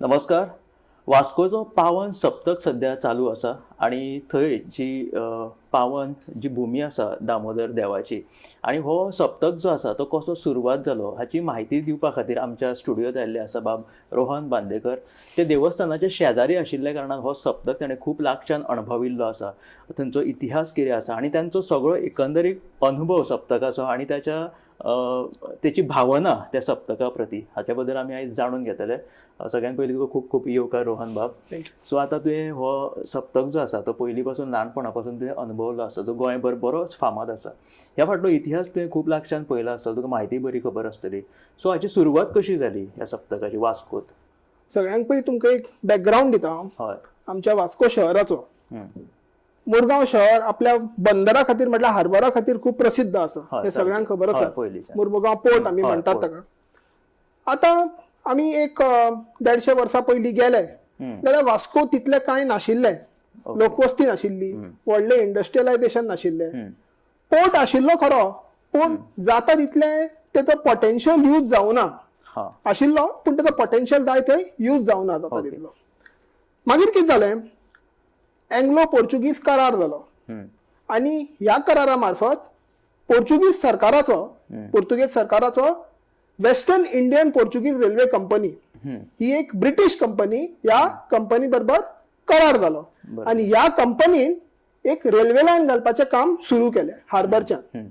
नमस्कार. वास्कोचो पावन सप्तक सध्या चालू आसा आणि थंय जी पावन जी भुमी आसा दामोदर देवाची आणि हो सप्तक जो आसा तो कसो सुरवात जालो हाची म्हायती दिवपा खातीर आमच्या स्टुडियोत आयिल्ले आसा बाब रोहन बांदेकर. ते देवस्थानाचे शेजारी आशिल्ल्या कारणान हो सप्तक ताणें खूब लागच्यान अणभविल्लो आसा. थंयचो इतिहास कितें आसा आणि तांचो सगळो एकंदरीत अनुभव सप्तकाचो आणि त्याच्या तेची भावना त्या सप्तका प्रती हाच्या बद्दल आमी आयज जाणून घेतले. सगळ्यात पयलीं तुका खूब खूब येवकार रोहन बाब. सो आतां तुवें हो सप्तक जो आसा तो पयलीं पासून ल्हानपणा पासून तुवें अनुभवलो आसा, जो गोंयभर बरोच फामाद आसा. ह्या फाटलो इतिहास तुवें खूब लागच्यान पळयला आसतलो, तुका म्हायती बरी खबर आसतली. सो हाची सुरवात कशी जाली ह्या सप्तकाची वास्कोत? सगळ्यांत पयलीं तुमकां एक बॅकग्रावंड दिता हांव. हय. आमच्या वास्को शहराचो. मुरगांव शहर आपल्या बंदरा खातीर म्हटल्यार हार्बरा खातीर खूब प्रसिद्ध आसा, हें सगळ्यांक खबर आसा. मुरगांव पोर्ट आमी म्हणटात ताका. आतां आमी एक 150 वर्सां पयलीं गेले जाल्यार वास्को तितलें कांय नाशिल्लें, लोकवस्ती नाशिल्ली, व्हडलें इंडस्ट्रियलायझेशन नाशिल्लें. पोर्ट आशिल्लो खरो, पूण जाता तितलें तेचो पोटेन्शियल यूज जावना आशिल्लो, पूण तेचो पोटेन्शियल जाय थंय यूज जावना जाता तितलो. मागीर कितें जालें, एंग्लो पोर्चुगीज करार जालो आनी ह्या करारा मार्फत पोर्चुगीज सरकाराचो western Indian Portuguese railway company ही एक ब्रिटीश कंपनी, ह्या कंपनी बरोबर करार जालो आनी ह्या कंपनीन एक रेल्वे लायन घालपाचें काम सुरू केलें हार्बरच्यान.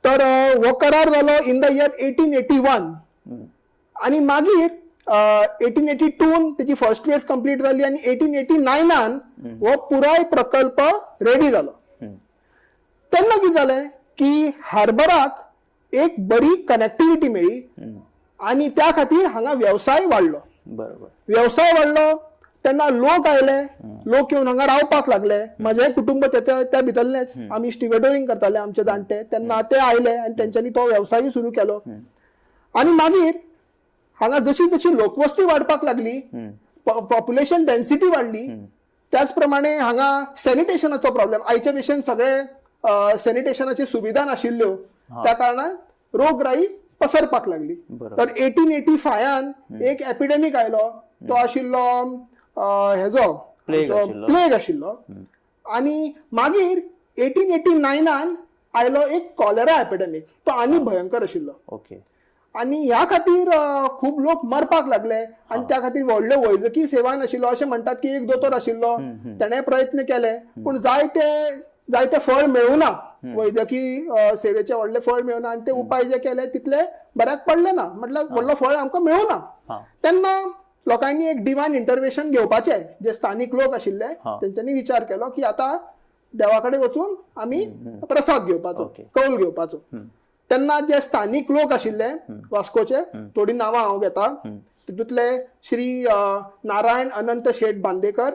तर हो करार जालो इन the year 1881 आनी मागीर 1882 तेची फर्स्ट फेज कंप्लीट जाली आनी 1889 हो पुराय प्रकल्प रेडी जालो. तेन्ना कितें जालें की हार्बराक एक बरी कनेक्टिविटी मेळ्ळी आनी त्या खातीर हांगा वेवसाय वाडलो. बरोबर. वेवसाय वाडलो तेन्ना लोक आयले, लोक येवन हांगा रावपाक लागले. म्हजें कुटुंब त्या भितरलेंच, आमी स्टिवेडोरींग करताले आमचे जाणटे, तेन्ना ते आयले आनी तेंच्यांनी तो वेवसायूय सुरू केलो. आनी मागीर हांगा जशी जशी लोकवस्ती वाडपाक लागली, पॉप्युलेशन डेन्सिटी वाडली, त्याच प्रमाणे हांगा सॅनिटेशनाचो प्रॉब्लेम, आयचे भशेन सगळे सॅनिटेशनाची सुविधा नाशिल्ल्यो, त्या कारणान रोगराई पसरपाक लागली. तर 1885 एक एपिडेमीक आयलो, तो आशिल्लो हेजो प्लेग आशिल्लो. आनी मागीर 1889 आयलो एक कॉलेरा एपिडेमीक, तो आनी भयंकर आशिल्लो. ओके. आनी ह्या खातीर खूब लोक मरपाक लागले आनी त्या खातीर व्हडल्यो वैजकी सेवा नाशिल्लो. अशें म्हणटात की एक दोतोर आशिल्लो, तेणें प्रयत्न केले पूण जायते फळ मेळूना, वैजकी सेवेचे व्हडले फळ मेळूना आनी ते उपाय जे केले तितले बऱ्याक पडले ना, म्हटल्यार व्हडलो फळ आमकां मेळूना. तेन्ना लोकांनी एक डिवायन इंटरवेशन घेवपाचें, जे स्थानीक लोक आशिल्ले तेंच्यांनी विचार केलो की आतां देवा कडेन वचून आमी प्रसाद घेवपाचो, कौल घेवपाचो. तेन्ना जे स्थानीक लोक आशिल्ले वास्कोचे, थोडी नांवां हांव घेता, तितूंतले श्री नारायण अनंत शेठ बांदेकर,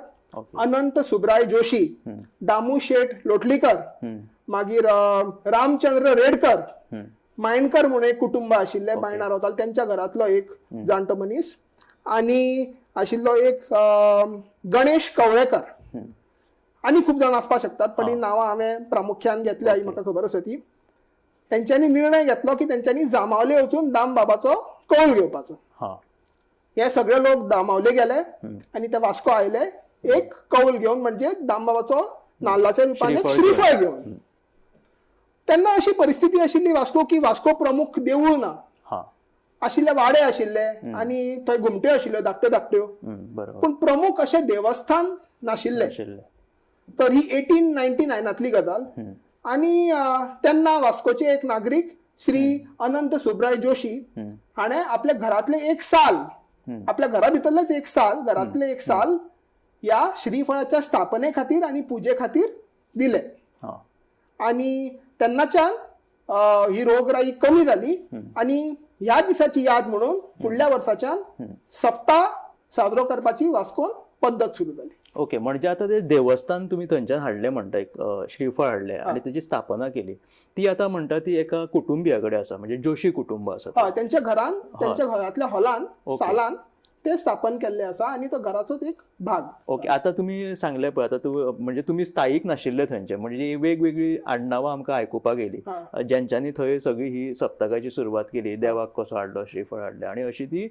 अनंत सुब्राय जोशी, दामू शेठ लोटलीकर, मागीर रामचंद्र रेडकर, मायणकर म्हणून एक कुटुंब आशिल्ले बायणा रावताले, तेंच्या घरांतलो एक जाणटो मनीस, आनी आशिल्लो एक गणेश कवळेकर. आनी खूब जाण आसपाक शकतात, पण ही नांवां हांवें प्रामुख्यान घेतल्या, ही म्हाका खबर आसा ती. तेंच्यांनी निर्णय घेतलो की तेंच्यांनी जामावले वचून दामबाबाचो कौल घेवपाचो. हे सगळे लोक दामावले गेले आनी ते वास्को आयले एक कौल घेवन, म्हणजे दामबाबाचो नाल्लाच्या रुपान एक श्रीफळ घेवन. तेन्ना अशी परिस्थिती आशिल्ली वास्को की वास्को प्रमुख देवूळ ना आशिल्ले, वाडे आशिल्ले आनी थंय घुमट्यो आशिल्ल्यो धाकट्यो धाकट्यो, पूण प्रमुख अशें देवस्थान नाशिल्लें. तर ही 1899 गजाल. आनी तेन्ना वास्कोचे एक नागरीक श्री अनंत सुब्राय जोशी हाणें आपल्या घरांतले एक साल, आपल्या घरा भितरलेच एक साल, घरांतले एक साल ह्या श्रीफळाच्या स्थापने खातीर आनी पुजे खातीर दिले. आनी तेन्नाच्यान ही रोगराई कमी जाली आनी ह्या दिसाची याद म्हणून फुडल्या वर्साच्यान सप्ताह साजरो करपाची वास्कोन पद्दत सुरू जाली. ओके, म्हणजे आता ते देवस्थान तुम्ही थंयच्यान हाडले म्हणटा, एक श्रीफळ हाडले आणि त्याची स्थापना केली, ती आता म्हणटा ती एका कुटुंबिया कडेन आसा, म्हणजे जोशी कुटुंब आसा त्यांच्या घरान, त्यांच्या घरातल्या हॉलान सालान ते स्थापन केल्ले आसा आनी तो घराचोच एक भाग. ओके, आतां तुमी सांगलें पळय, आतां तूं म्हणजे तुमी स्थायीक नाशिल्ले थंयचे, म्हणजे वेगवेगळी आडनांवां आमकां आयकुपाक येयली ज्यांच्यांनी थंय सगळी ही सप्तकाची सुरवात केली, देवाक कसो हाडलो, श्रीफळ हाडलें आनी अशी ती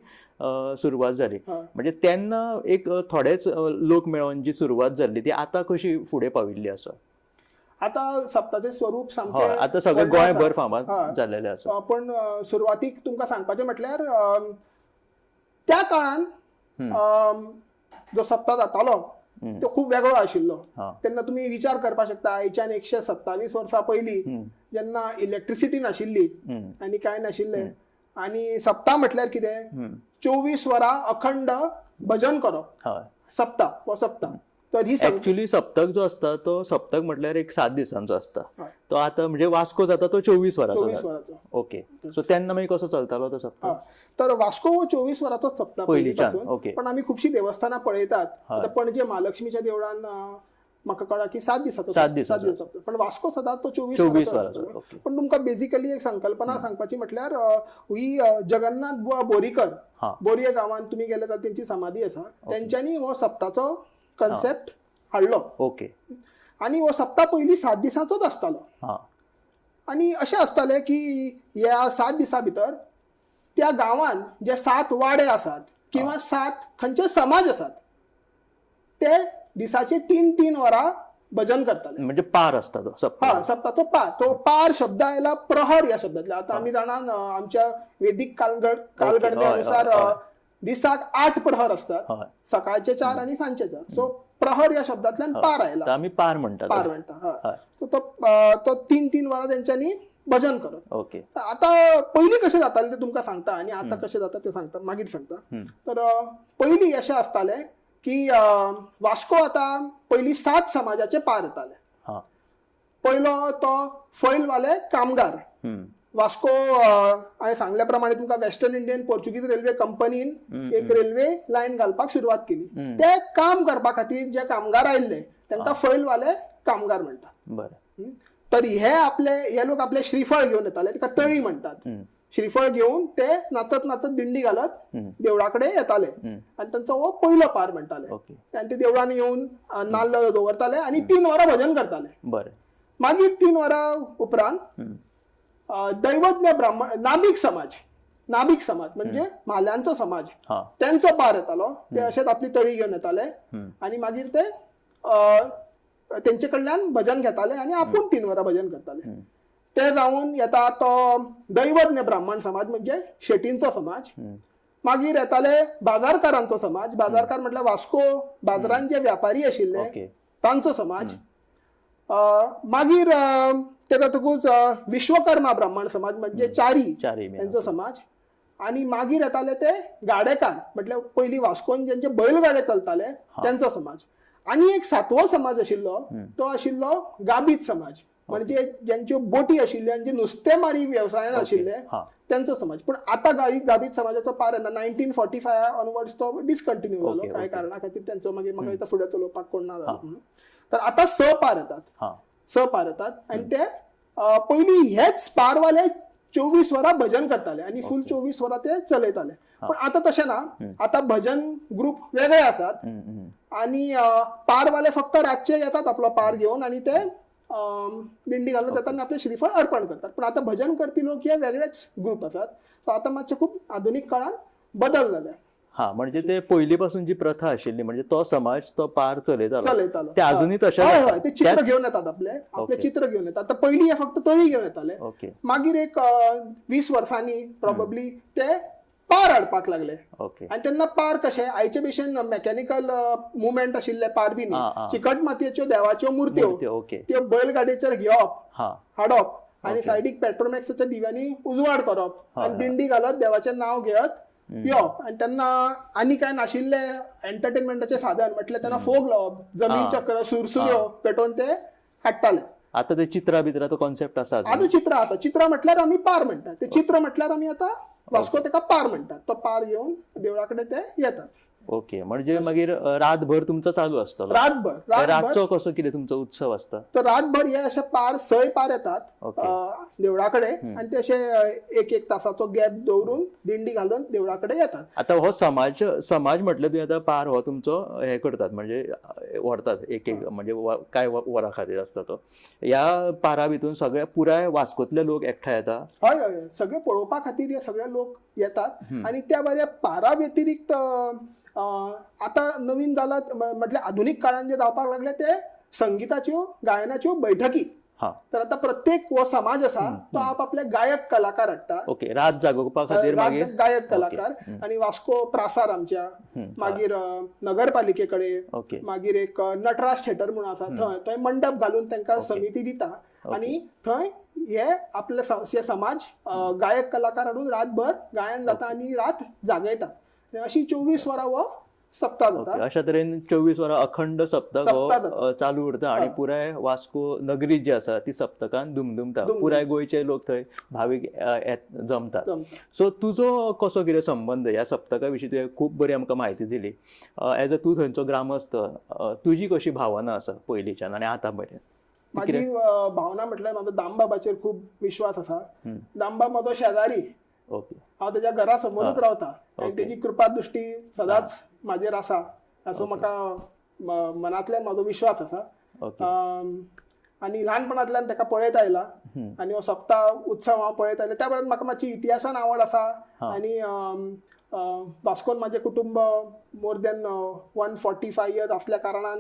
सुरवात जाली. म्हणजे तेन्ना एक थोडेच लोक मेळोन जी सुरवात जाल्ली ती आतां कशी फुडें पाविल्ली आसा? आतां सप्ताचें स्वरूप सामकें आतां सगळें गोंयभर फामाद जाल्लेलें आसा. पण सुरवातीक तुमकां सांगपाचें म्हटल्यार त्या काळान जो सप्ता जातालो तो खूब वेगळो आशिल्लो. तेन्ना तुमी विचार करपाक शकता, आयच्यान 127 वर्सां पयलीं जेन्ना इलेक्ट्रिसिटी नाशिल्ली आनी कांय नाशिल्लें, आनी सप्ता म्हटल्यार कितें, 24 वरां अखंड भजन करप, सप्ता हो सप्ता. तर ही एक्चुअली सप्तक जो आसता तो सप्तक म्हटल्यार एक 7 दिसांचो आसता, तो आतां म्हणजे वास्को जाता तो 24 वरांचो. 24 वरांचो. ओके, सो तेन्ना मागीर कसो चलतालो तो सप्तक? तर वास्को हो 24 वरांचोच सप्ता पयलींच्यान. पण आमी खुबशीं देवस्थानां पळयतात. आतां पणजे महालक्ष्मीच्या देवळान म्हाका कळ्ळां की 7 दिसांचो, 7 दिसांचो, पण वास्को सदांच तो 24 वरांचो. पण तुमकां बेजिकली एक संकल्पना सांगपाची म्हटल्यार ही जगन्नाथ बुवा बोरीकर, बोरये गांवांत तुमी गेले जाल्यार तेंची समाधी आसा, तेंच्यांनी हो सप्ताचो कन्सेप्ट हाडलो. ओके, आनी हो सप्ता पयलीं 7 दिसांचोच आसतालो. आनी अशें आसतालें की ह्या 7 दिसां भितर त्या गांवांत जे 7 वाडे आसात किंवा 7 खंयचे समाज आसात ते दिसाचे 3-3 वरां भजन करताले. म्हणजे पार आसता तो सप्ता, सप्ताचो पार. तो पार शब्द आयला प्रहर ह्या शब्दांतल्या. आतां आमी जाणां आमच्या वेदीक कालगणनेनुसार दिसाक 8 प्रहर असतात, सकाळचे 4 आणि सांजचे 4. सो प्रहर या शब्दांतल्यान पार आयला, आमी पार म्हणटात, पार म्हणटा. तो 3-3 वरां तेंच्यांनी भजन करप. ओके, आतां पयलीं कशें जातालें तें तुमकां सांगता आनी आतां कशें जाता तें सांगता, मागीर सांगता. तर पयलीं अशें आसतालें की वास्को आतां पयलीं 7 समाजाचे पार येताले. पयलो तो फैलवाले कामगार. वास्को हांवें सांगल्या प्रमाणे तुमकां वेस्टर्न इंडियन पोर्चुगीज रेल्वे कंपनीन एक रेल्वे लायन घालपाक सुरवात केली. ते काम करपा खातीर जे कामगार आयिल्ले तांकां फैलवाले कामगार म्हणटात. तर हे आपले हे लोक आपले श्रीफळ घेवन येताले, ताका तळी म्हणटात. श्रीफळ घेवन ते नाचत नाचत दिंडी घालत देवळा कडेन येताले आनी तांचो हो पयलो पार म्हणटाले. आनी ते देवळान येवन नाल्ल दवरताले आनी 3 वरां भजन करताले. मागीर 3 वरां उपरांत दैवज्ञ ब्राह्मण नाभिक समाज, नाभिक समाज म्हणजे म्हाल्यांचो समाज, त्यांचो पार येतालो. ते अशेच आपली तळी घेवन येताले आनी मागीर ते तेंचे कडल्यान भजन घेताले आनी आपूण 3 वरां भजन करताले. ते जावन येता तो दैवज्ञ ब्राह्मण समाज म्हणजे शेटींचो समाज. मागीर येताले बाजारकारांचो समाज. बाजारकार म्हटल्यार वास्को बाजारान जे व्यापारी आशिल्ले तांचो समाज. मागीर ते जातकूच विश्वकर्मा ब्राह्मण समाज म्हणजे चारी त्यांचो समाज. आनी मागीर येताले ते गाडेकार, म्हटल्यार पयलीं वास्कोन ज्यांचे बैलगाडे चलताले त्यांचो समाज. आनी एक 7वो समाज आशिल्लो तो आशिल्लो गाबीत समाज, म्हणजे ज्यांच्यो बोटी आशिल्ल्यो आनी जे नुस्तेमारी वेवसायान आशिल्ले त्यांचो समाज. पूण आतां गाबीत समाजाचो पार येना. 1945 ऑनवर्ड्स तो डिसकंटिन्यू जालो कांय कारणा खातीर, त्यांचो मागीर म्हाका दिसता फुडें चलोवपाक कोण ना जालो. तर आतां 6 पार येतात, 6 पार येतात. आनी ते पयलीं हेच पारवाले 24 वरां भजन करताले आनी फूल 24 वरां ते चलयताले. पण आतां तशें ना, आतां भजन ग्रुप वेगळे आसात आनी पारवाले फक्त रातचे येतात आपलो पार घेवन आनी ते दिंडी घालून येतात आनी आपलें श्रीफळ अर्पण करतात. पण आतां भजन करपी लोक हे वेगळेच ग्रुप आसात. सो आतां मातशे खूब आधुनीक काळान बदल जाले. हा, म्हणजे ते पयलीं पासून जी प्रथा आशिल्ली म्हणजे तो समाज तो पार चलयतालो, ते अजूनय तशें. ते चित्र घेवन येतात, आपले आपले चित्र घेवन येतात. आतां पयलीं हे फक्त तळी घेवन येताले, मागीर एक 20 वर्सांनी प्रोबेबली ते पार हाडपाक लागले. आनी तेन्ना पार कशे आयचे भशेन मेकॅनिकल मुवमेंट आशिल्ले पार बी न्ही, चिकट मातयेच्यो देवाच्यो मुर्त्यो त्यो बैलगाडयेचेर घेवप हाडप आनी सायडीक पेट्रोमॅक्साच्या दिव्यांनी उजवाड करप आनी दिंडी घालत देवाचें नांव घेत येवप. आनी तेन्ना आनी कांय नाशिल्ले एंटरटेनमेंटाचे साधन म्हटल्यार तेन्ना फोग लावप, जमीन चक्र, सुरसुऱ्यो पेटोवन ते हाडटाले. आतां ते चित्रां बित्रां तो कॉन्सेप्ट आसा. आतां चित्रां आसा. चित्रां म्हटल्यार आमी पार म्हणटात. ते चित्र म्हटल्यार आमी आतां वास्को तेका पार म्हणटात. तो पार घेवन देवळा कडेन ते येतात. ओके, म्हणजे मागीर रातभर तुमचो चालू आसतलो. रातभर. रातचो कसो कितें तुमचो उत्सव आसता? तर रातभर हे अशे पार 6 पार येतात देवळा कडेन आनी ते अशे एक एक तासाचो गॅप दवरून दिंडी घालून देवळा कडेन येतात. आतां हो समाज समाज म्हटल्यार तुवें आतां पार हो तुमचो हे करतात, म्हणजे व्हरतात एक एक, म्हणजे कांय वरां खातीर आसता तो. ह्या पारा भितून सगळे पुराय वास्कोतले लोक एकठांय येता. हय हय, सगळे पळोवपा खातीर हे सगळे लोक येतात. आनी त्या भायर पारा व्यतिरिक्त आतां नवीन जाला, म्हटल्यार आधुनीक काळान जे जावपाक लागले ते संगिताच्यो गायनाच्यो बैठकी. तर आतां प्रत्येक हो समाज आसा तो आप आपले गायक कलाकार हाडटा. ओके, रात जागोवपा खातीर मागीर गायक कलाकार. आनी वास्को प्रासार आमच्या, मागीर नगरपालिके कडेन, मागीर एक नटराज थिएटर म्हणून आसा थंय थंय मंडप घालून तांकां समिती दिता आनी थंय हे आपले समाज गायक कलाकार हाडून रातभर गायन जाता आनी रात जागयता. अशी 24 वरां हो सप्ता जाता. अशा तरेन 24 वरां अखंड सप्तक हो चालू उरता आनी पुराय वास्को नगरी जी आसा ती सप्तकान दुमदुमता. पुराय गोंयचे लोक थंय भावीक जमतात. सो तुजो कसो कितें संबंद ह्या सप्तका विशीं तुवें खूब बरी आमकां म्हायती दिली. एज अ तूं थंयचो ग्रामस्थ, तुजी कशी भावना आसा पयलींच्यान आनी आतां मेरेन? म्हाजी भावना म्हटल्यार म्हाजो दामबाबाचेर खूब विश्वास आसा. दामबाब म्हजो शेजारी, हांव तेज्या घरा समोरूच रावता आनी तेजी कृपा दृश्टी सदांच म्हाजेर आसा असो म्हाका मनांतल्यान म्हाजो विश्वास आसा. आनी ल्हानपणांतल्यान ताका पळयत आयला आनी हो सप्ता उत्सव हांव पळयत आयला. त्या बरोबर म्हाका मातशी इतिहासान आवड आसा आनी वास्कोन म्हाजें कुटुंब मोर दॅन 145 इयर्स असल्या कारणान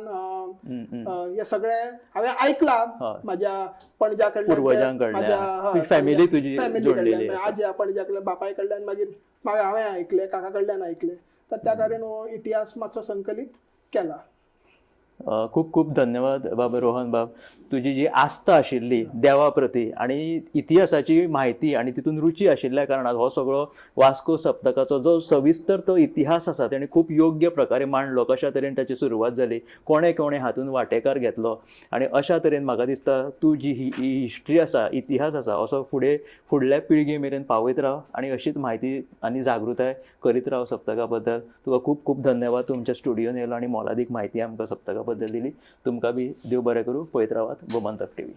हे सगळें हांवें आयकलां म्हाज्या पणज्या कडल्यान, म्हाज्या फॅमिली तुजी फॅमिली कडल्यान, आज्या पणज्या कडल्यान, बापाय कडल्यान, मागीर मागीर हांवें आयकलें, काका कडल्यान आयकलें. तर त्या कारण हो इतिहास मातसो संकलीत केला. खूब खूब धन्यवाद बाबा रोहन बाब. तुजी जी आस्था आशिल्ली देवा प्रती आनी इतिहासाची म्हायती आनी तितून रुची आशिल्ल्या कारणान हो सगळो वास्को सप्तकाचो जो सविस्तर तो इतिहास आसा तेणी खूब योग्य प्रकारे मांडलो. कशा तरेन ताची सुरवात जाली, कोणे कोणे हातून वांटेकार घेतलो आनी अशा तरेन म्हाका दिसता तूं जी ही हिस्ट्री आसा, इतिहास आसा, असो फुडें फुडल्या पिळगे मेरेन पावयत राव आनी अशीच म्हायती आनी जागृताय करीत राव सप्तका बद्दल. तुका खूब खूब धन्यवाद. तुमच्या स्टुडियोन येयलो आनी मोलादीक म्हायती आमकां सप्तका बद्दल दिली. तुमकां बी देव बरें करूं. पळयत रावात गोमंतक टीव्ही.